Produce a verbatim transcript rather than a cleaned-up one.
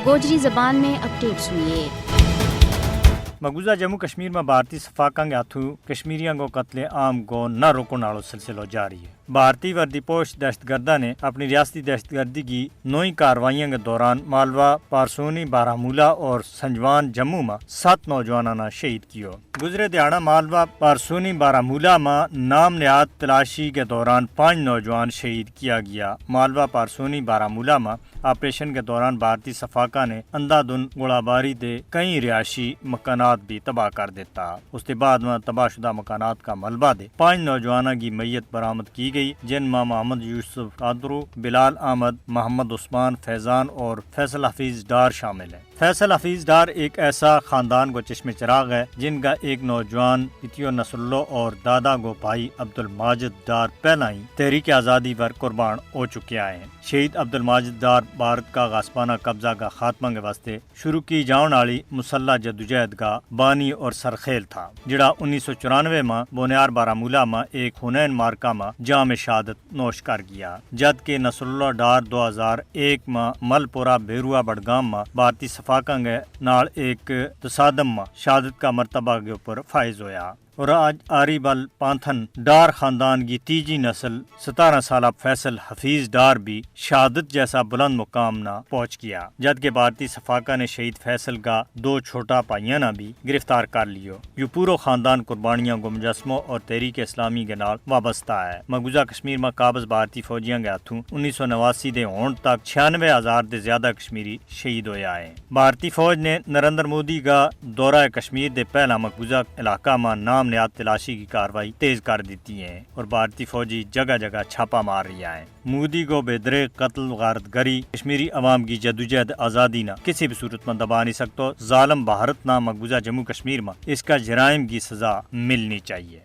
گوجری زبان میں اپڈیٹ سنیے۔ مقبوضہ جموں کشمیر ما بھارتی سفاکاں کے ہتھوں کشمیریاں کو قتل عام کو نہ روکن آلو سلسلو جاری ہے۔ بھارتی وردی پوش دہشت گرداں نے اپنی ریاستی دہشت گردی کی نوئی کارروائیاں کے دوران مالوا پارسونی بارہمولہ اور سنجوان جموں ما ست نوجواناں نا شہید کیو۔ گزرے دیہاڑا مالوا پارسونی بارہمولہ ما نام نہاد تلاشی کے دوران پانچ نوجوان شہید کیا گیا۔ مالوا پارسونی بارہمولہ ما آپریشن کے دوران بھارتی سفاکاں نے اندھا دھن گولا باری دے کئی رہائشی مکانات بھی تباہ کر دیتا۔ اس کے بعد وہاں تباہ شدہ مکانات کا ملبہ دے پانچ نوجوانوں کی میت برآمد کی گئی، جن ما محمد یوسف قادرو، بلال احمد، محمد عثمان فیضان اور فیصل حفیظ ڈار شامل ہیں۔ فیصل حفیظ ڈار ایک ایسا خاندان کو چشم چراغ ہے، جن کا ایک نوجوان پتیو نصراللہ اور دادا کو بھائی عبدالماجد ڈار پہلا ہی تحریک آزادی پر قربان ہو چکیا ہیں۔ شہید عبدالماجد ڈار بھارت کا غاصبانہ قبضہ کا خاتمہ کے واسطے شروع کی جاؤن آلی مسلح جدوجہد کا بانی اور سرخیل تھا، جڑا انیس سو چورانوے ما بونیار بارہمولہ ما ایک ہنین مارکا ما جام شہادت نوش کر گیا، جد کہ نصراللہ ڈار دو ہزار ایک ما مل پورا بھیروا بڑگام ما بھارتی سفاکاں کے نال ایک تصادم ما شہادت کا مرتبہ کے اوپر فائز ہویا۔ اور آج آری بل پانتھن ڈار خاندان کی تیجی نسل ستارہ سالہ فیصل حفیظ ڈار بھی شہادت جیسا بلند مقام نا پہنچ گیا، جد کہ بھارتی سفاکاں نے شہید فیصل کا دو چھوٹا پائیاں نا بھی گرفتار کر لیو۔ یوہ پورو خاندان قربانیاں کو مجسمو اور تحریک اسلامی کے نال وابستہ ہے۔ مقبوضہ کشمیر ما قابض بھارتی فوجیاں کے ہتھوں انیس سو نواسی دے ہون تک چھیانوے ہزار دے زیادہ کشمیری شہید ہویا ہے۔ بھارتی فوج نے نریندر مودی کا دورہ کشمیر دے پہلا مقبوضہ علاقہ ما نام نہاد تلاشی کی کارروائی تیز کر دیتی ہیں اور بھارتی فوجی جگہ جگہ چھاپا مار رہیا ہیں۔ مودی کو بے درے قتل غارت گری کشمیری عوام کی جدوجہد آزادی نا کسی بھی صورت ما دبا نہیں سکتو۔ ظالم بھارت نا مقبوضہ جموں کشمیر ما اس کا جرائم کی سزا ملنی چاہیے۔